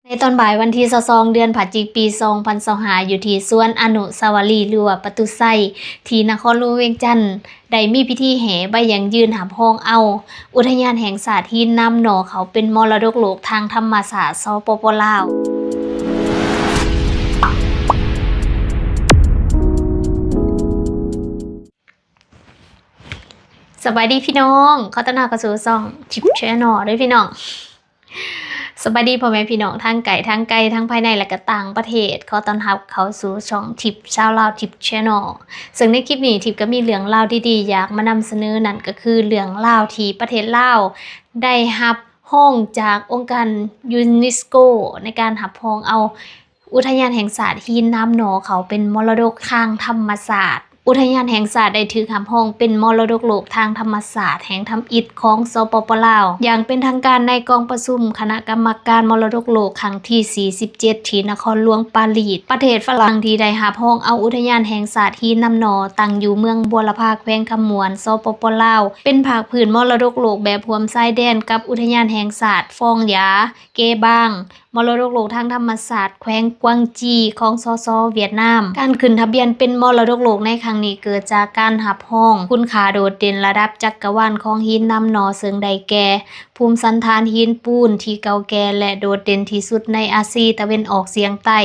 ໃນຕອນບ່າຍວັນທີຊາວສອງ ເດືອນພະຈິກ ປີສອງພັນຊາວຫ້າ ຢູ່ທີ່ສວນອະນຸສາວະລີ ຫຼືວ່າປະຕູໄຊ ທີ່ນະຄອນຫຼວງວຽງຈັນ ໄດ້ມີພິທີແຫ່ໃບຢັ້ງຢືນຮັບຮອງເອົາອຸທະຍານແຫ່ງຊາດຫີນນ້ຳໜໍ່ ເຂົ້າເປັນມໍລະດົກໂລກທາງທຳມະຊາດ ສປປ ລາວ. ສະບາຍດີພີ່ນ້ອງ, ຂໍຕ້ອນຮັບເຂົ້າສູ່ຊ່ອງ Tip Channel ເດີພີ່ນ້ອງ. ສະບາຍດີພໍ່ແມ່ພີ່ນ້ອງທັງໃກ້ທັງໄກ, ທັງພາຍໃນ ແລະ ກະຕ່າງປະເທດ. ຂໍຕ້ອນຮັບເຂົ້າສູ່ຊ່ອງ Tip ຊາວລາວ Tip Channel. ເຊິ່ງໃນຄລິບນີ້ Tip ກໍມີເລື່ອງລາວດີໆ ຢາກມານຳສະເໜີ, ນັ້ນກໍຄືເລື່ອງລາວທີ່ປະເທດລາວໄດ້ຮັບຮອງຈາກອົງການຢູເນສໂກ ໃນການຮັບຮອງເອົາ ອຸທະຍານແຫ່ງຊາດຫີນນ້ຳໜໍ່ ເຂົ້າເປັນມໍລະດົກທາງທຳມະຊາດ. ອຸທະຍານແຫ່ງຊາດໄດ້ຖືກຮັບຮອງເປັນມໍລະດົກໂລກທາງທຳມະຊາດແຫ່ງທຳອິດຂອງ ສປປ ລາວ ຢ່າງເປັນທາງການໃນກອງປະຊຸມຄະນະກຳມະການມໍລະດົກໂລກຄັ້ງທີສີ່ສິບເຈັດ ທີ່ນະຄອນຫຼວງປາຣີສ ປະເທດຝຣັ່ງ ທີ່ໄດ້ຮັບຮອງເອົາອຸທະຍານແຫ່ງຊາດຫີນນ້ຳໜໍ່ ຕັ້ງຢູ່ເມືອງບົວລະພາ ແຂວງຄຳມ່ວນ ສປປ ລາວ ເປັນພາກພື້ນມໍລະດົກໂລກແບບຮ່ວມຊາຍແດນກັບອຸທະຍານແຫ່ງຊາດຟອງຢາ ເກບາງ ມໍລະດົກໂລກທາງທຳມະຊາດແຂວງກວາງຈີຂອງ ສສ ຫວຽດນາມ. ການຂຶ້ນທະບຽນເປັນມໍລະດົກໂລກໃນຄັ້ງນີ້ ເກີດຈາກການຮັບຮອງຄຸນຄ່າໂດດເດັ່ນລະດັບຈັກກະວານຂອງຫີນນ້ຳໜໍ່ ເຊິ່ງໄດ້ແກ່ ພູມສັນຖານຫີນປູນທີ່ເກົ່າແກ່ ແລະ ໂດດເດັ່ນທີ່ສຸດໃນອາຊີຕາເວັນອອກສຽງໃຕ້,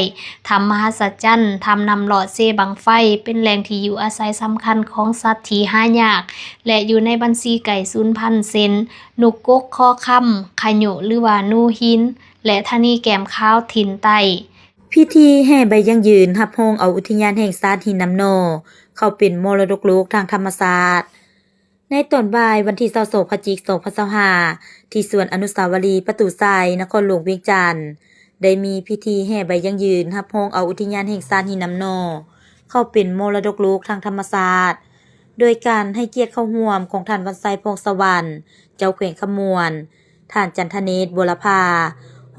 ຖ້ຳມະຫັດສະຈັນ, ຖ້ຳນ້ຳລອດເຊບັ້ງໄຟ, ເປັນແຫຼ່ງທີ່ຢູ່ອາໄສສຳຄັນຂອງສັດທີ່ຫາຍາກ ແລະ ຢູ່ໃນບັນຊີໃກ້ສູນພັນ ເຊັ່ນ ນົກກົກຄໍຄຳ, ຂະຍຸ ຫຼືວ່າໜູຫີນ ແລະ ທະນີແກ້ມຂາວຖິ່ນໃຕ້. ພິທີແຫ່ໃບຢັ້ງຢືນຮັບຮອງເອົາອຸທິຍານແຫ່ງຊາດຫີນນ້ຳໜໍ່ ເຂົ້າເປັນມໍລະດົກໂລກທາງທຳມະຊາດ ໃນຕອນບ່າຍວັນທີຊາວສອງ ພະຈິກ ສອງພັນຊາວຫ້າ ທີ່ສວນອະນຸສາວະລີປະຕູໄຊ ນະຄອນຫຼວງວຽງຈັນ ໄດ້ມີພິທີແຫ່ໃບຢັ້ງຢືນຮັບຮອງເອົາອຸທິຍານແຫ່ງຊາດຫີນນ້ຳໜໍ່ ເຂົ້າເປັນມໍລະດົກໂລກທາງທຳມະຊາດ ໂດຍການໃຫ້ກຽດເຂົ້າຮ່ວມຂອງທ່ານ ວັນໄຊ ຜ່ອງສະຫວັນ ເຈົ້າແຂວງຄຳມ່ວນ, ທ່ານ ຈັນທະເນດ ບົວລະພາ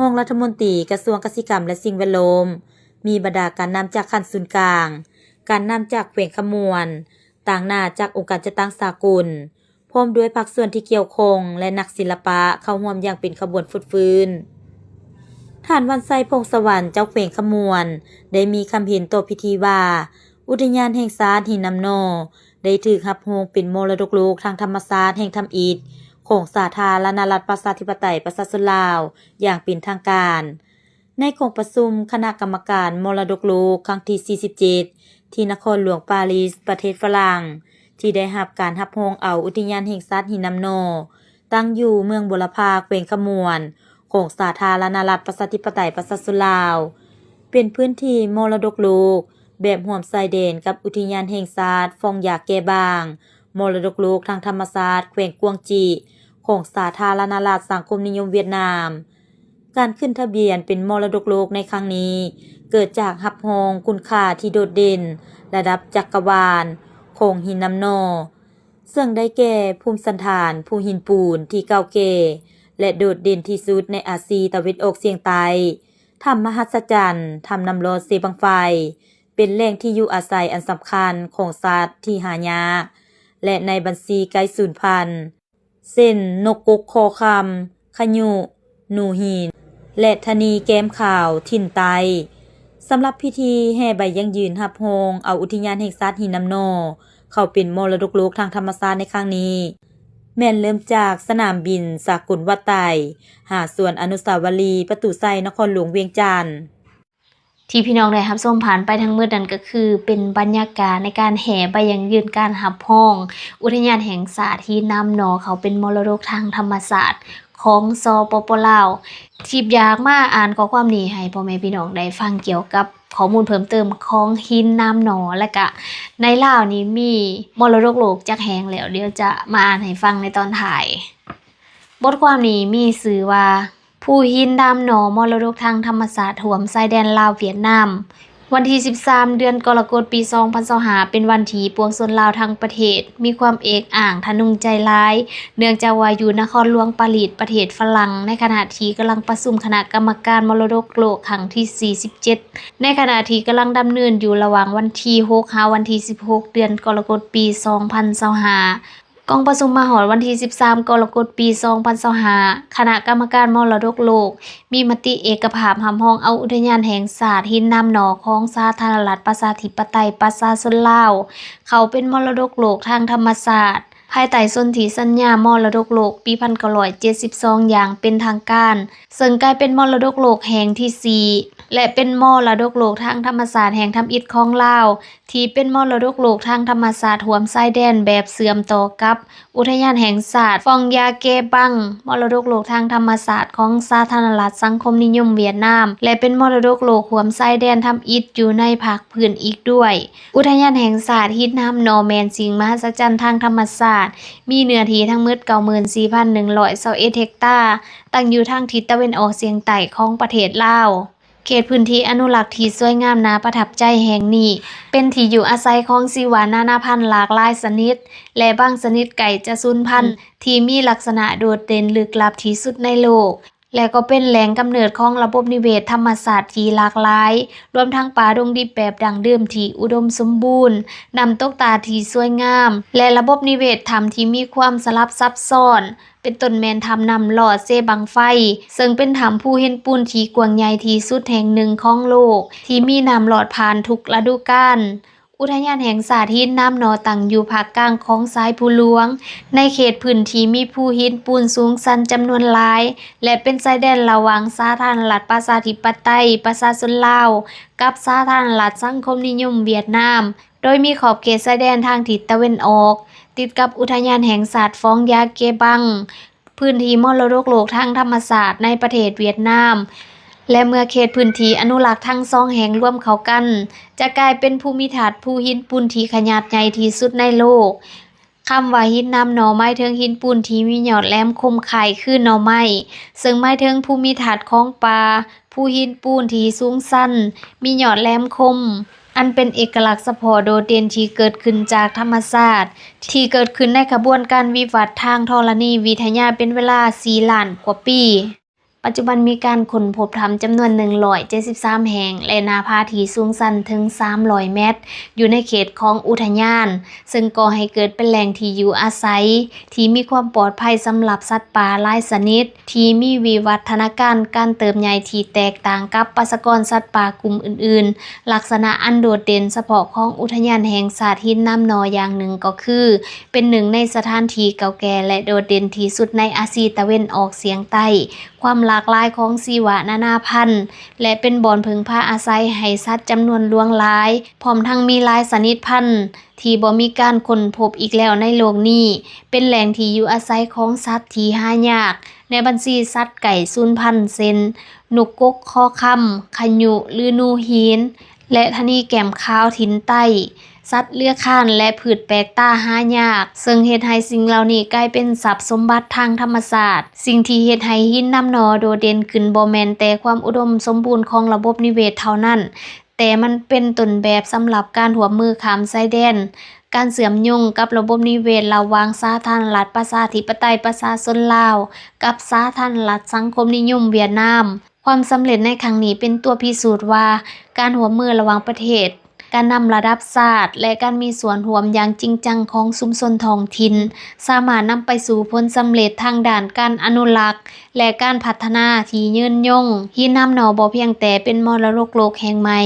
ຮອງລັດຖະມົນຕີກະຊວງກະສິກຳ ແລະ ສິ່ງແວດລ້ອມ, ມີບັນດາການນຳຈາກຂັ້ນສູນກາງ, ການນຳຈາກແຂວງຄຳມ່ວນ, ຕາງໜ້າຈາກອົງການຈັດຕັ້ງສາກົນ, ພ້ອມດ້ວຍພາກສ່ວນທີ່ກ່ຽວຂ້ອງ ແລະ ນັກສິລະປະເຂົ້າຮ່ວມຢ່າງເປັນຂະບວນຟົດຟື້ນ. ທ່ານ ວັນໄຊ ຜ່ອງສະຫວັນ ເຈົ້າແຂວງຄຳມ່ວນ ໄດ້ມີຄຳເຫັນຕໍ່ພິທີວ່າ ອຸທິຍານແຫ່ງຊາດຫີນນ້ຳໜໍ່ ໄດ້ຖືກຮັບຮອງເປັນມໍລະດົກໂລກທາງທຳມະຊາດແຫ່ງທຳອິດຂອງສາທາລະນະລັດປະຊາທິປະໄຕປະຊາຊົນລາວຢ່າງເປັນທາງການ ໃນກອງປະຊຸມຄະນະກຳມະການມໍລະດົກໂລກຄັ້ງທີສີ່ສິບເຈັດ ທີ່ນະຄອນຫຼວງປາຣີສ ປະເທດຝຣັ່ງ ທີ່ໄດ້ຮັບການຮັບຮອງເອົາອຸທິຍານແຫ່ງຊາດຫີນນ້ຳໜໍ່ ຕັ້ງຢູ່ເມືອງບົວລະພາ ແຂວງຄຳມ່ວນ ຂອງສາທາລະນະລັດປະຊາທິປະໄຕປະຊາຊົນລາວ ເປັນພື້ນທີ່ມໍລະດົກໂລກແບບຮ່ວມຊາຍແດນກັບອຸທິຍານແຫ່ງຊາດຟອງຢາແກ່ບາງ, ມໍລະດົກໂລກທາງທຳມະຊາດແຂວງກວາງຈີ ຂອງສາທາລະນະລັດສັງຄົມນິຍົມຫວຽດນາມ. ການຂຶ້ນທະບຽນເປັນມໍລະດົກໂລກໃນຄັ້ງນີ້ ເກີດຈາກຮັບຮອງຄຸນຄ່າທີ່ໂດດເດັ່ນລະດັບຈັກກະວານຂອງຫີນນ້ຳໜໍ່ ເຊິ່ງໄດ້ແກ່ພູມສັນຖານພູຫີນປູນທີ່ເກົ່າແກ່ ແລະ ໂດດເດັ່ນທີ່ສຸດໃນອາຊີຕາເວັນອອກສຽງໃຕ້, ຖ້ຳມະຫັດສະຈັນ, ຖ້ຳນ້ຳລອດເຊບັ້ງໄຟ, ເປັນແຫຼ່ງທີ່ຢູ່ອາໄສອັນສຳຄັນຂອງສັດທີ່ຫາຍາກ ແລະ ໃນບັນຊີໃກ້ສູນພັນ ເຊັ່ນ ນົກກົກຄໍຄຳ, ຂະຍຸ, ໜູຫີນ ແລະ ທະນີແກ້ມຂາວຖິ່ນໃຕ້. ສຳລັບພິທີແຫ່ໃບຢັ້ງຢືນຮັບຮອງເອົາອຸທິຍານແຫ່ງຊາດຫີນນ້ຳໜໍ່ ເຂົ້າເປັນມໍລະດົກໂລກທາງທຳມະຊາດໃນຄັ້ງນີ້ ແມ່ນເລີ່ມຈາກສະໜາມບິນສາກົນວັດໄຕ ຫາສວນອະນຸສາວະລີປະຕູໄຊ ນະຄອນຫຼວງວຽງຈັນ. ທີ່ພີ່ນ້ອງໄດ້ຮັບຊົມຜ່ານໄປທັງໝົດນັ້ນ ກໍຄືເປັນບັນຍາກາດໃນການແຫ່ໃບຢັ້ງຢືນການຮັບຮອງອຸທະຍານແຫ່ງຊາດຫີນນ້ຳໜໍ່ ເຂົ້າເປັນມໍລະດົກທາງທຳມະຊາດຂອງ ສປປ ລາວ. ທິບຢາກມາອ່ານຂໍ້ຄວາມນີ້ໃຫ້ພໍ່ແມ່ພີ່ນ້ອງໄດ້ຟັງ ກ່ຽວກັບຂໍ້ມູນເພີ່ມເຕີມຂອງຫີນນ້ຳໜໍ່ ແລະກະໃນລາວນີ້ມີມໍລະດົກໂລກຈັກແຫ່ງແລ້ວ? ດຽວຈະມາອ່ານໃຫ້ຟັງໃນຕອນທ້າຍ. ບົດຄວາມນີ້ມີຊື່ວ່າ ພູຫີນນ້ຳໜໍ່ ມໍລະດົກທາງທຳມະຊາດຮ່ວມຊາຍແດນລາວ-ຫວຽດນາມ. ວັນທີສິບສາມ ເດືອນກໍລະກົດ ປີສອງພັນຊາວຫ້າ ເປັນວັນທີ່ປວງຊົນລາວທັງປະເທດມີຄວາມເອກອ້າງທະນົງໃຈຫຼາຍ ເນື່ອງຈາກວ່າຢູ່ນະຄອນຫຼວງປາຣີສ ປະເທດຝຣັ່ງ ໃນຂະນະທີ່ກຳລັງປະຊຸມຄະນະກຳມະການມໍລະດົກໂລກຄັ້ງທີສີ່ສິບເຈັດ ໃນຂະນະທີ່ກຳລັງດຳເນີນຢູ່ລະຫວ່າງວັນທີຫົກ ຫາວັນທີສິບຫົກ ເດືອນກໍລະກົດ ປີສອງພັນຊາວຫ້າ. ກອງປະຊຸມມາຮອດວັນທີສິບສາມ ກໍລະກົດ ປີສອງພັນຊາວຫ້າ ຄະນະກຳມະການມໍລະດົກໂລກ ມີມະຕິເອກະພາບຮັບຮອງເອົາອຸທະຍານແຫ່ງຊາດຫີນນ້ຳໜໍ່ຂອງສາທາລະນະລັດປະຊາທິປະໄຕປະຊາຊົນລາວ ເຂົ້າເປັນມໍລະດົກໂລກທາງທຳມະຊາດ ພາຍໃຕ້ສົນທິສັນຍາມໍລະດົກໂລກປີພັນເກົ້າຮ້ອຍເຈັດສິບສອງ ຢ່າງເປັນທາງການ, ເຊິ່ງກາຍເປັນມໍລະດົກໂລກແຫ່ງທີສີ່ ແລະ ເປັນມໍລະດົກໂລກທາງທຳມະຊາດແຫ່ງທຳອິດຂອງລາວ ທີ່ເປັນມໍລະດົກໂລກທາງທຳມະຊາດຮ່ວມຊາຍແດນແບບເຊື່ອມຕໍ່ກັບອຸທະຍານແຫ່ງຊາດຟອງຢາເກບັງ, ມໍລະດົກໂລກທາງທຳມະຊາດຂອງສາທາລະນະລັດສັງຄົມນິຍົມຫວຽດນາມ ແລະ ເປັນມໍລະດົກໂລກຮ່ວມຊາຍແດນທຳອິດຢູ່ໃນພາກພື້ນອີກດ້ວຍ. ອຸທະຍານແຫ່ງຊາດຫີນນ້ຳໜໍ່ແມ່ນສິ່ງມະຫັດສະຈັນທາງທຳມະຊາດ, ມີເນື້ອທີ່ທັງໝົດ ເກົ້າໝື່ນສີ່ພັນໜຶ່ງຮ້ອຍຊາວເອັດ ເຮັກຕາ, ຕັ້ງຢູ່ທາງທິດຕາເວັນອອກສຽງໃຕ້ຂອງປະເທດລາວ. ເຂດພື້ນທີ່ອະນຸລັກທີ່ສວຍງາມໜ້າປະທັບໃຈແຫ່ງນີ້ ເປັນທີ່ຢູ່ອາໄສຂອງຊີວະນານາພັນຫຼາກຫຼາຍຊະນິດ ແລະ ບາງຊະນິດໃກ້ຈະສູນພັນ ທີ່ມີລັກສະນະໂດດເດັ່ນລຶກລັບທີ່ສຸດໃນໂລກ ແລະ ກໍເປັນແຫຼ່ງກຳເນີດຂອງລະບົບນິເວດທຳມະຊາດທີ່ຫຼາກຫຼາຍ, ລວມທັງປ່າດົງດິບແບບດັ້ງເດີມທີ່ອຸດົມສົມບູນ, ນ້ຳຕົກຕາດທີ່ສວຍງາມ ແລະ ລະບົບນິເວດຖ້ຳທີ່ມີຄວາມສະຫຼັບຊັບຊ້ອນ, ເປັນຕົ້ນແມ່ນຖ້ຳນ້ຳລອດເຊບັ້ງໄຟ, ເຊິ່ງເປັນຖ້ຳພູຫີນປູນທີ່ກວ້າງໃຫຍ່ທີ່ສຸດແຫ່ງໜຶ່ງຂອງໂລກ, ທີ່ມີນ້ຳລອດຜ່ານທຸກລະດູການ. ອຸທະຍານແຫ່ງຊາດຫີນນ້ຳໜໍ່ຕັ້ງຢູ່ພາກກາງຂອງຊາຍພູຫຼວງ, ໃນເຂດພື້ນທີ່ມີພູຫີນປູນສູງຊັນຈຳນວນຫຼາຍ ແລະ ເປັນຊາຍແດນລະຫວ່າງສາທາລະນະລັດປະຊາທິປະໄຕປະຊາຊົນລາວ ກັບສາທາລະນະລັດສັງຄົມນິຍົມຫວຽດນາມ, ໂດຍມີຂອບເຂດຊາຍແດນທາງທິດຕາເວັນອອກ ຕິດກັບອຸທະຍານແຫ່ງຊາດຟອງຢາເກບັງ, ພື້ນທີ່ມໍລະດົກໂລກທາງທຳມະຊາດໃນປະເທດຫວຽດນາມ ແລະ ເມື່ອເຂດພື້ນທີ່ອະນຸລັກທັງສອງແຫ່ງລວມເຂົ້າກັນ ຈະກາຍເປັນພູມິທັດພູຫີນປູນທີ່ຂະໜາດໃຫຍ່ທີ່ສຸດໃນໂລກ. ຄຳວ່າຫີນນ້ຳໜໍ່ ໝາຍເຖິງຫີນປູນທີ່ມີຍອດແຫຼມຄົມຄ້າຍຄືໜໍ່ໄມ້, ເຊິ່ງໝາຍເຖິງພູມິທັດຂອງປ່າ ພູຫີນປູນທີ່ສູງຊັນ, ມີຍອດແຫຼມຄົມ, ອັນເປັນເອກະລັກສະເພາະໂດດເດັ່ນທີ່ເກີດຂຶ້ນຈາກທຳມະຊາດ, ທີ່ເກີດຂຶ້ນໃນຂະບວນການວິວັດທາງທໍລະນີວິທະຍາເປັນເວລາສີ່ລ້ານກວ່າປີ. ປັດຈຸບັນມີການຄົ້ນພົບຖ້ຳຈຳນວນໜຶ່ງຮ້ອຍເຈັດສິບສາມແຫ່ງ ແລະ ໜ້າຜາທີ່ສູງຊັນເຖິງສາມຮ້ອຍແມັດ ຢູ່ໃນເຂດຂອງອຸທະຍານ, ເຊິ່ງກໍ່ໃຫ້ເກີດເປັນແຫຼ່ງທີ່ຢູ່ອາໄສທີ່ມີຄວາມປອດໄພສຳລັບສັດປ່າຫຼາຍຊະນິດ ທີ່ມີວິວັດທະນາການການເຕີບໃຫຍ່ທີ່ແຕກຕ່າງກັບປະຊາກອນສັດປ່າກຸ່ມອື່ນໆ. ລັກສະນະອັນໂດດເດັ່ນສະເພາະຂອງອຸທະຍານແຫ່ງຊາດຫີນນ້ຳໜໍ່ຢ່າງໜຶ່ງກໍຄື ເປັນໜຶ່ງໃນສະຖານທີ່ເກົ່າແກ່ ແລະ ໂດດເດັ່ນທີ່ສຸດໃນອາຊີຕາເວັນອອກສຽງໃຕ້. ຄວາມຫຼາກຫຼາຍຂອງຊີວະນານາພັນ ແລະ ເປັນບ່ອນເພິ່ງພາອາໄສໃຫ້ສັດຈຳນວນຫຼວງຫຼາຍ, ພ້ອມທັງມີຫຼາຍຊະນິດພັນທີ່ບໍ່ມີການຄົ້ນພົບອີກແລ້ວໃນໂລກນີ້, ເປັນແຫຼ່ງທີ່ຢູ່ອາໄສຂອງສັດທີ່ຫາຍາກ ໃນບັນຊີສັດໃກ້ສູນພັນ ເຊັ່ນ ນົກກົກຄໍຄຳ, ຂະຍຸ ຫຼື ໜູຫີນ ແລະ ທະນີແກ້ມຂາວຖິ່ນໃຕ້, ສັດເລືອຄານ ແລະ ພືດແປກຕາຫາຍາກ, ເຊິ່ງເຮັດໃຫ້ສິ່ງເຫຼົ່ານີ້ກາຍເປັນຊັບສົມບັດທາງທຳມະຊາດ. ສິ່ງທີ່ເຮັດໃຫ້ຫີນນ້ຳໜໍ່ໂດດເດັ່ນຂຶ້ນບໍ່ແມ່ນແຕ່ຄວາມອຸດົມສົມບູນຂອງລະບົບນິເວດເທົ່ານັ້ນ, ແຕ່ມັນເປັນຕົ້ນແບບສຳລັບການຮ່ວມມືຂ້າມຊາຍແດນ, ການເຊື່ອມໂຍງກັບລະບົບນິເວດລະຫວ່າງສາທາລະນະລັດປະຊາທິປະໄຕປະຊາຊົນລາວ ກັບສາທາລະນະລັດສັງຄົມນິຍົມຫວຽດນາມ. ຄວາມສຳເລັດໃນຄັ້ງນີ້ເປັນຕົວພິສູດວ່າ ການຮ່ວມມືລະຫວ່າງປະເທດ, ການນຳລະດັບຊາດ ແລະ ການມີສ່ວນຮ່ວມຢ່າງຈິງຈັງຂອງຊຸມຊົນທ້ອງຖິ່ນ ສາມາດນຳໄປສູ່ຜົນສຳເລັດທາງດ້ານການອະນຸລັກ ແລະ ການພັດທະນາທີ່ຍືນຍົງ. ຫີນນ້ຳໜໍ່ບໍ່ພຽງແຕ່ເປັນມໍລະດົກໂລກແຫ່ງໃໝ່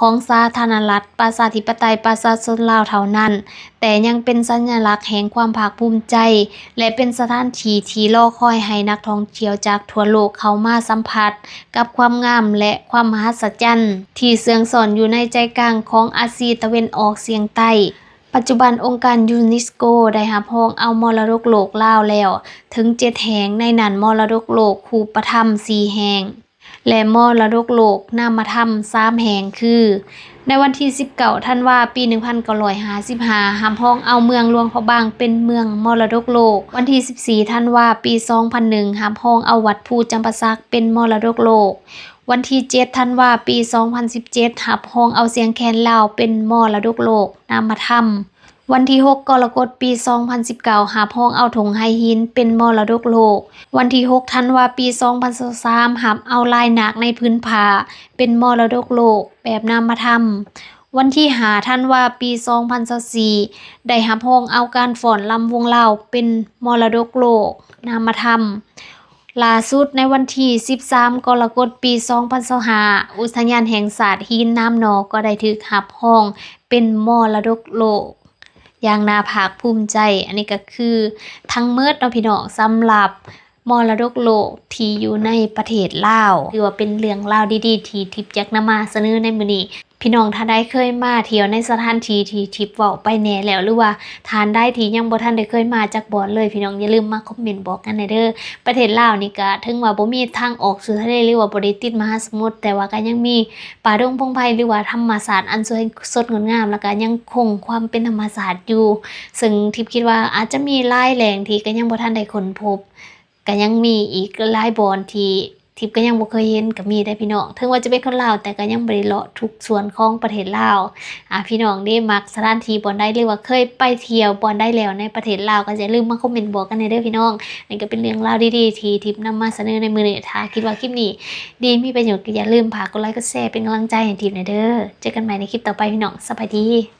ຂອງສາທາລະນະລັດປະຊາທິປະໄຕປະຊາຊົນລາວເທົ່ານັ້ນ, ແຕ່ຍັງເປັນສັນຍະລັກແຫ່ງຄວາມພາກພູມໃຈ ແລະ ເປັນສະຖານທີ່ທີ່ລໍຄອຍໃຫ້ນັກທ່ອງທ່ຽວຈາກທົ່ວໂລກເຂົ້າມາສຳຜັດກັບຄວາມງາມ ແລະ ຄວາມມະຫັດສະຈັນທີ່ເຊື່ອງຊ້ອນຢູ່ໃນໃຈກາງຂອງອາຊີຕາເວັນອອກສຽງໃຕ້. ປັດຈຸບັນ ອົງການຢູເນສໂກໄດ້ຮັບຮອງເອົາມໍລະດົກໂລກລາວແລ້ວເຖິງເຈັດແຫ່ງ, ໃນນັ້ນມໍລະດົກໂລກຮູບປະທຳສີ່ແຫ່ງ ແລະ ມໍລະດົກໂລກນາມະທຳສາມແຫ່ງ ຄື ໃນວັນທີສິບເກົ້າ ທັນວາ ປີໜຶ່ງພັນເກົ້າຮ້ອຍຫ້າສິບຫ້າ ຮັບຮອງເອົາເມືອງຫຼວງພະບາງເປັນເມືອງມໍລະດົກໂລກ, ວັນທີສິບສີ່ ທັນວາ ປີສອງພັນໜຶ່ງ ຮັບຮອງເອົາວັດພູຈຳປາສັກເປັນມໍລະດົກໂລກ, ວັນທີເຈັດ ທັນວາ ປີສອງພັນສິບເຈັດ ຮັບຮອງເອົາຊຽງແຄນລາວເປັນມໍລະດົກໂລກນາມະທຳ. ວັນທີຫົກ ກໍລະກົດ ປີສອງພັນສິບເກົ້າ ຮັບຮອງເອົາທົ່ງໄຫຫີນເປັນມໍລະດົກໂລກ. ວັນທີຫົກ ທັນວາ ປີສອງພັນຊາວສາມ ຮັບເອົາລາຍນາກໃນຜືນຜ້າເປັນມໍລະດົກໂລກແບບນາມະທຳ. ວັນທີຫ້າ ທັນວາ ປີສອງພັນຊາວສີ່ ໄດ້ຮັບຮອງເອົາການຟ້ອນລຳວົງລາວເປັນມໍລະດົກໂລກນາມະທຳ. ລ່າສຸດໃນວັນທີສິບສາມ ກໍລະກົດ ປີສອງພັນຊາວຫ້າ ອຸທະຍານແຫ່ງຊາດຫີນນາມໜໍ່ກໍໄດ້ຖືກຮັບຮອງເປັນມໍລະດົກໂລກຢ່າງໜ້າພາກພູມໃຈ. ອັນນີ້ກໍຄືທັງໝົດເນາະພີ່ນ້ອງ ສຳລັບມໍລະດົກໂລກທີ່ຢູ່ໃນປະເທດລາວ ຖືວ່າເປັນເລື່ອງລາວດີໆ ທີ່ທິບຢາກນຳມາສະເໜີໃນມື້ນີ້. ພີ່ນ້ອງທ່ານໃດເຄີຍມາທ່ຽວໃນສະຖານທີ່ທີ່ທິບເວົ້າໄປແດ່ແລ້ວ ຫຼືວ່າທ່ານໃດທີ່ຍັງບໍ່ທັນໄດ້ເຄີຍມາຈັກບ່ອນເລີຍ ພີ່ນ້ອງຢ່າລືມມາຄອມເມັນບອກກັນແດ່ເດີ. ປະເທດລາວນີ້ກະເຖິງວ່າບໍ່ມີທາງອອກສູ່ທະເລ ຫຼືວ່າບໍ່ໄດ້ຕິດມະຫາສະໝຸດ ແຕ່ວ່າກະຍັງມີປ່າດົງພົງໄພ ຫຼືວ່າທຳມະຊາດອັນສວຍສົດງົດງາມ ແລ້ວກະຍັງຄົງຄວາມເປັນທຳມະຊາດຢູ່ ເຊິ່ງທິບຄິດວ່າອາດຈະມີຫຼາຍແຫຼ່ງທີ່ກະຍັງບໍ່ທັນໄດ້ຄົ້ນພົບ. ກະຍັງມີອີກຫຼາຍບ່ອນທີ່ທິບກະຍັງບໍ່ເຄີຍເຫັນກະມີເດ້ພີ່ນ້ອງ. ເຖິງວ່າຈະເປັນຄົນລາວ ແຕ່ກະຍັງບໍ່ໄດ້ເລາະທຸກສ່ວນຂອງປະເທດລາວ. ອາ ພີ່ນ້ອງເດ້ ມັກສະຖານທີ່ບ່ອນໃດ ຫຼືວ່າເຄີຍໄປທ່ຽວບ່ອນໃດແລ້ວໃນປະເທດລາວ ກະຢ່າລືມມາຄອມເມັນບອກກັນແດ່ເດີພີ່ນ້ອງ. ນີ້ກະເປັນເລື່ອງລາວດີໆທີ່ທິບນຳມາສະເໜີໃນມື້ນີ້. ຖ້າຄິດວ່າຄລິບນີ້ດີມີປະໂຫຍດ ກະຢ່າລືມຝາກກົດໄລກົດແຊເປັນກຳລັງໃຈໃຫ້ທິບແດ່ເດີ. ເຈີກັນໃໝ່ໃນຄລິບຕໍ່ໄປພີ່ນ້ອງ. ສະບາຍດີ.